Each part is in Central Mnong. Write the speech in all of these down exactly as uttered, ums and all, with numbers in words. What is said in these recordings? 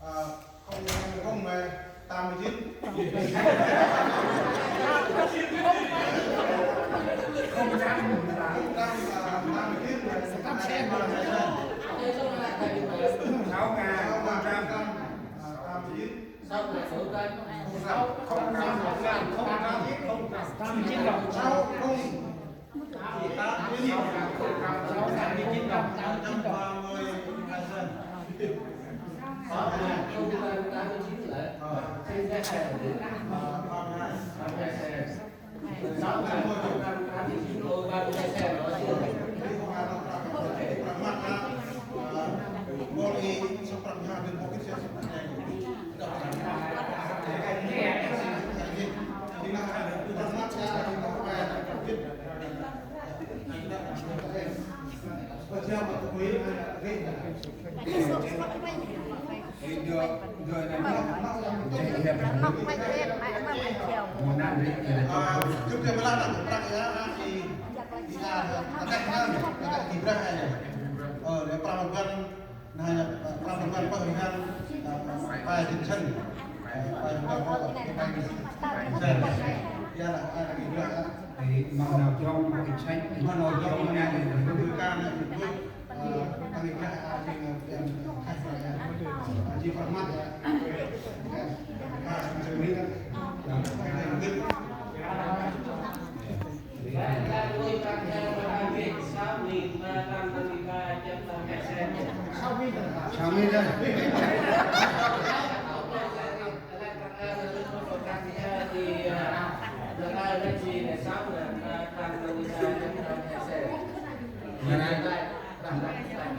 À, không, không, không, mà tám mươi chín. Không trăm, à, tám mươi chín, mà sáu ngàn, sáu ngàn, à, tám mươi chín. Sáu ngàn, không trăm, không trăm, không trăm, không trăm. Tám mươi chín đồng. Sáu không.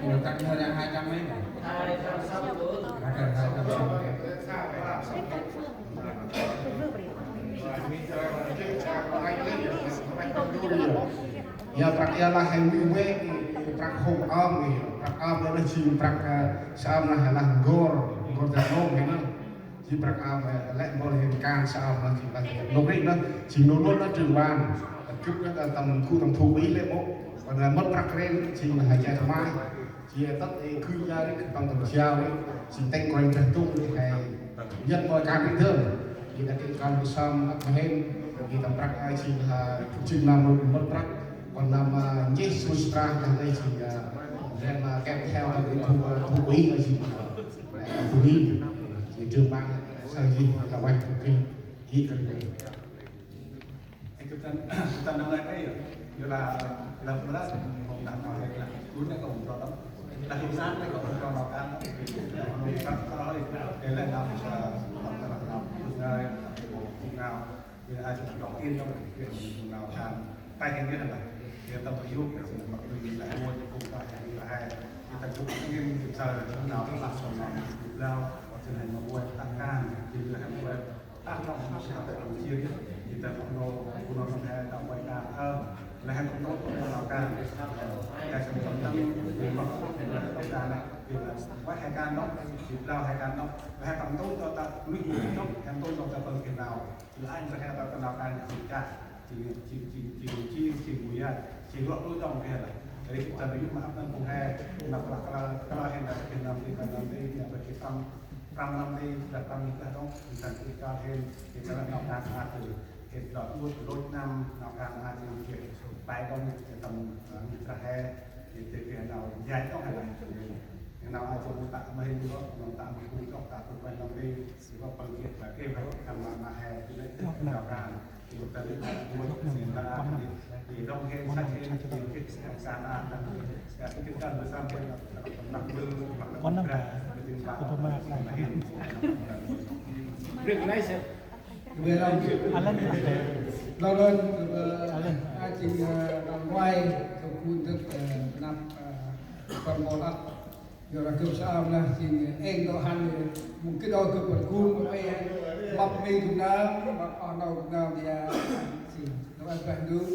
Người ta, người ta hai trăm mấy mà. Hai trăm sáu mươi. Hai trăm, hai trăm sáu mươi. Ya, prăk ya lah, he wĭ wê, prăk hôm om, prăk om, đó là jêng prăk, ờ, saơm lah, lah n'gor, n'gor ta nông, he nơh. Jêng prăk om, lĕ mpôl hên kan saơm lah, jêng lah, nôk ri lah, jêng nôk lôn lah, trưởng ban. Gâp lah, tâm khu, tâm khu ri lĕ mô. Còn, ờ, mât prăk ri, jêng lah, jai tha mai. Jêng tât, ê, khư ya ri, tâm, tâm jao ri. Jêng têng kôranh Brah Ndu, he. Nhật mô kan ri dơm. Jêng ta kêng kan bu saơm, ăt mhên. Jêng tâm prăk, ê, jêng, ha, jêng năm mât prăk. Còn năm, à, nchih su stra, năm ê jêng, à, ren, à, kèm theo tâm ri khu, à, khu ri, ê, jêng, à, khu ri. Jêng trưởng ban, sa jêng, ta vay, khu ri. Jêng kêng ri. Ê, gâp tâm, gâp tâm năm nay ê, yơh lah, lah mra, hông đăng kho ê lah, gŭ nê kŏ hông pro tâm. Lah gŭ săn nê kŏ hông pro nau kan. Lah hông săn kho ê, ê lah năm sa, năm sa năm năm, gŭ nê, gŭ nau, ê ai gŭ nau kan. Tay hên ê lah, ê tâm yŭk, ê tâm yŭk, ê lah hên ê, gŭ nau kan, ê lah hên, ê tâm yŭk, ê tâm sa, nau kan lah sa nau, lah, ê lah hên ê, tăng kan, ê lah hên ê, Tah nau mâu sa tê tâm chia yơh, jêh tâm nau, bu nau tâm he tâm vay kan, ơ, lĕ he tâm nau tâm nau kan, he tâm tâm tâm, jêh mâu tâm he tâm kan, jêh lah vay he kan nau, jêh blau he kan nau, lĕ he tâm nau tâm ta lui nau, he tâm nau tâm tâm he nau, lĕ anh he tâm tâm nau kan jêh kan, jêh jêh jêh jêh jêh jêh mâu ya, jêh lŏ lui tâm he lah, jêh tâm lui ma ăp tâm he, nau kla kla kla he nau he nau he nau he nau he tâm Prăm năm ti, dah prăm nik lah dŏng, ntăn ti kal hên, ê kal nau kan a tơ, ê lŏ tŭt lôch năm, nau kan a tơ, ê pai dŏng, ê tâm, ê trah he, ê tê kê nau jai dŏng he lah. Ê nau a tơ mâu tă mâu hên dŏng, nau tă mâu hên dŏng, tă tŭt pai năm ti, ê kal păng ê tă kê, ê kal nau ma he, ê nau kan. Có năm ta, có ba năm. Rừng này sẽ Về lòng Alan. Lâu lên, ờ, Alan. Ai chịu, ờ, làm quay, không phun thức, ờ, năm, ờ, phần một đó. Giờ là cướp sao là xin em có hẳn một cái đôi cướp bật cun một cái bắp mi cũng nở, bắp on đâu cũng nở thì, à, xin, nó ăn phải đúng.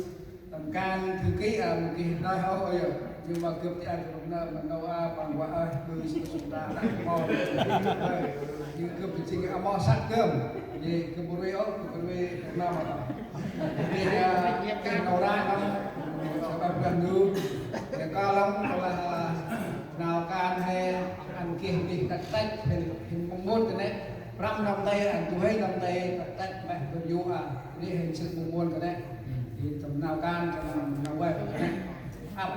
Tâm kan thư ký, à, một cái nói hô, ôi, nhưng mà cướp thì ăn cũng nở, mà đâu, à, bằng quả, ơi, tôi xin chúng ta đã mò. Ơi, nhưng cướp thì xin, à, mò sắt cơm. Thì cướp bùi ôi, cướp bùi năm mà. Thì, à, cái đầu ra lắm. Sao bác Văn Hưng? Thì có lắm, là, à, nào can hay Ăn geh dih tăch tăch, hên, hên mong muôn kơ nĕ. Prăm năm tê, ăn tu hên năm tê, tăch tăch, meh bơh yu a. Ri hên sĭt mong muôn kơ nĕ. Hên tâm nau kan, tâm nau web kơ nĕ. Ăp,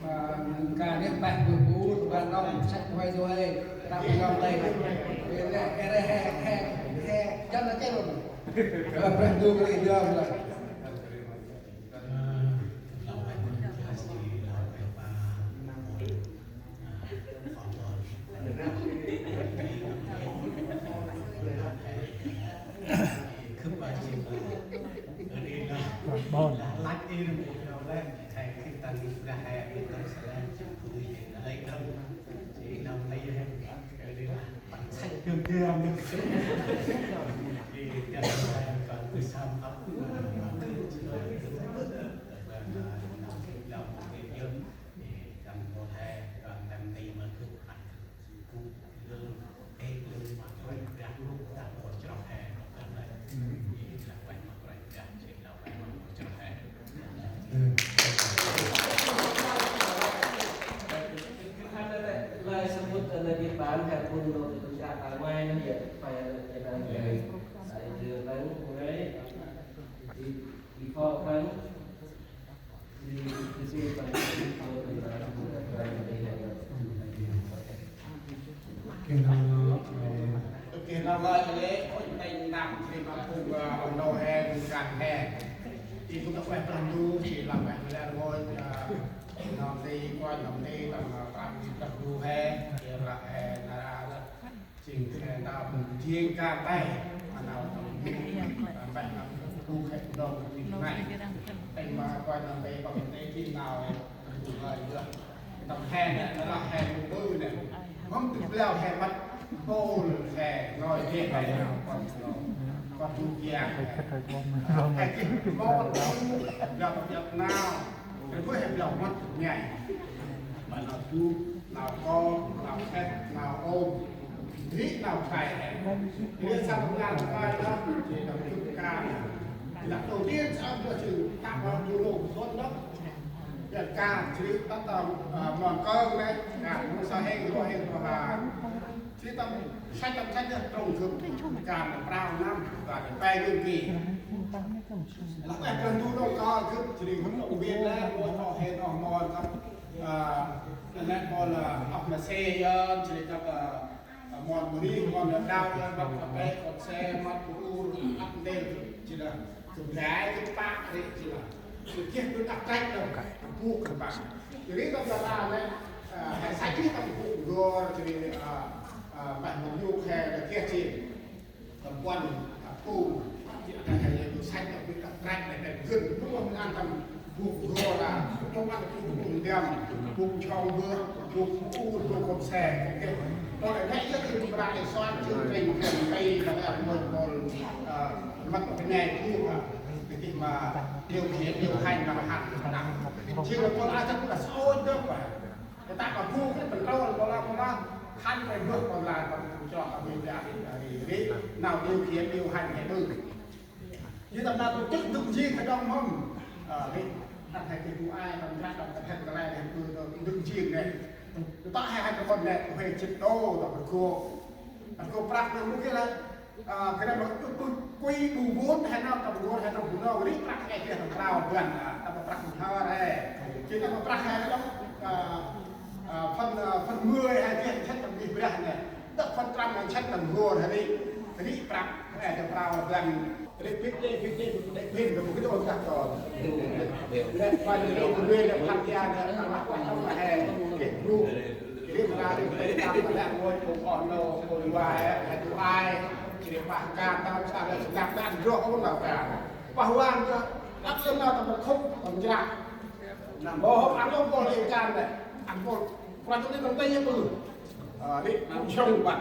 a, nâng ka nĕ meh bơh bu, tu kan nong, săk tu hên tu hên. Prăm năm tê. Ri, ri, ri, he, he, he, jăn na chê luôn. Ơ, prăm du kơ ri jăn lah. Kênh Lao Loi, ơ, kênh Lao Loi lĕ, ôi, tay nặng, thì mà cũng, ờ, ông Nô he, cũng cạn he. Thì cũng đã quay plan du, thì làm quay plan ngồi, ờ, nòng đi, quay nòng đi, tầm, ờ, plan du he, thì là he, là, là, Jêng, ơ, nau jêng ka tay, ma nau tâm, ơ, mpeh nau bu khet nong kơt nai. Tay ma kuai nau tê băng tê jêng nau, ơ, bu hơi yơh. Tâm he nê, nau lah he bu bư nê. Mâm tŭ blao he mât, bôl he, ngơi he, he nau kon nau. Kon bu kiang he. He jêng bôl, blao tâm yăk nau. He bu he blao mât nhai. Ma nau bu, nau kon, nau khet, nau ôm. Ri nau khlay he. Ri sa ngan khlay nơh, jêh nơh jŭ kan. Ri nau đầu tiên sa nơh jêng ta ma du lô son nơh. Ri ka jêh ri ta ta, ơ, mon kơng nê, ka mâu sa hêng ro hêng ro ha. Jêh ri tâm săch tâm săch nơh trong gâp kan prao năm, kan pe gâp ki. Lah pe kan du lô ka gâp jêh ri gâp Việt Nam, mâu tho hêng ro mon kơt. Ơ, nê bol, ơ, ăp ma se yơn, jêh ri kơt, ơ, Ơ, mon mri, mon đao, mon kơt pe, kon se, mon bu ur, ăp ndrel, jêh lah. Gâp ngai, gâp pă, ri, jêh lah. Gâp geh gâp đăp trăch đŏng, bu gâp pă. Jêh ri tâm đa đa nê, ơ, he săch jêh tâm bu gor, jêh ri, ơ, ơ, mpeh mông yôk he, gâp geh jêh. Tâm puăn, ơ, bu, jêh lah he, he, gâp săch, gâp geh đăp trăch, he, he, gâp geh, bu ăn tâm Bu gô la, bu ăn bu bu ndăm, bu chong bu, bu u, bu kôm se, ok. Pô lĕ nê yơh jêng mra ê soan jêng kênh kênh kênh kênh kênh mơl mơl, ơ, mât kênh nê bu, ơ, kênh ma điều khiển điều hành ma hăn ma đăng. Jêng lah pô la jêng lah sôi dơm ma. Kơt ta ma bu kênh pơlôl pô la pô la hăn kênh bơh pô la tâm bu chong kênh bu đa ri ri ri nau điều khiển điều hành he bu. Jêh tâm nau tổ chức dŭng jêng kơ đŏng mâm. Ơ, ri, ăn he kơ bu ai, tâm trăk, tâm kơt hên kơ lĕ, hên bu dŭng jêng nê. Tơ ta he hên kơ kon nê, kơ he jêt đô, tâm rgô. Rgô prăk nê mâu geh lah. Ơ, kơ nê mâu, bu, bu, kui bu vốn, he nau, tâm rgô, he nau bu nau, ri prăk he geh tâm prao băn, ơ, tâm prăk mâu thơ he. Jêh tâm prăk he đŏng, ơ, ơ, phần, ơ, phần mười he geh, jêh tâm bih brah nê. Đŏk phần trăm he jêh tâm rgô he ri. Ri prăk he tâm prao băn. Ri bit đê, bit đê, bit đê, bit đê, bit đê, bit đê, bit đê. Lĕ pa ri ri ri lĕ phat ya lĕ ta lah kuah tâm he. Kê bru. Ri ma ri bit đê, ta lah ngôi pô oh nô, pô lua he, he tu ai. Ri pah ka ta sa lĕ sngap ta ăn droh ôn nau ka. Pah wan ka. Lăp yơh nau tâm khŭp, tâm jră. Nă, mâu hôm ăn ôn pô lĕ kan lĕ. Ăn pô. Prat tu ni tâm tê yơh pư. Ơ, ri, sông bă.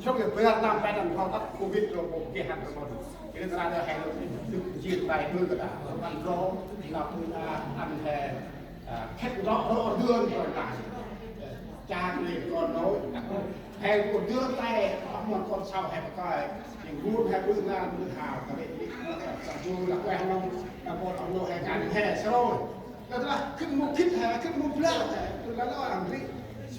Sông yơh bơr năm pe năm thon tât Covid ro bôk geh hăn tâm ôn. Kơ nê ta ra he lôk dŭk jêng tay bư kơ ta. Ăn ro, nau bư a, ăn he, ơ, khĕt ro ro dơn ro ta. Chang lĕ kon nôi, he ro dơn tay, ăp mon kon sau he bơh kơi. Jêng gun he bư ngan bư hao, kơ lĕ, sa du lah kueh nong, nă bol ăp nô he kan he srôi. Lah, lah, khĭt mâu khĭt he, khĭt mâu blau he, tu lah, lah, ăn ri.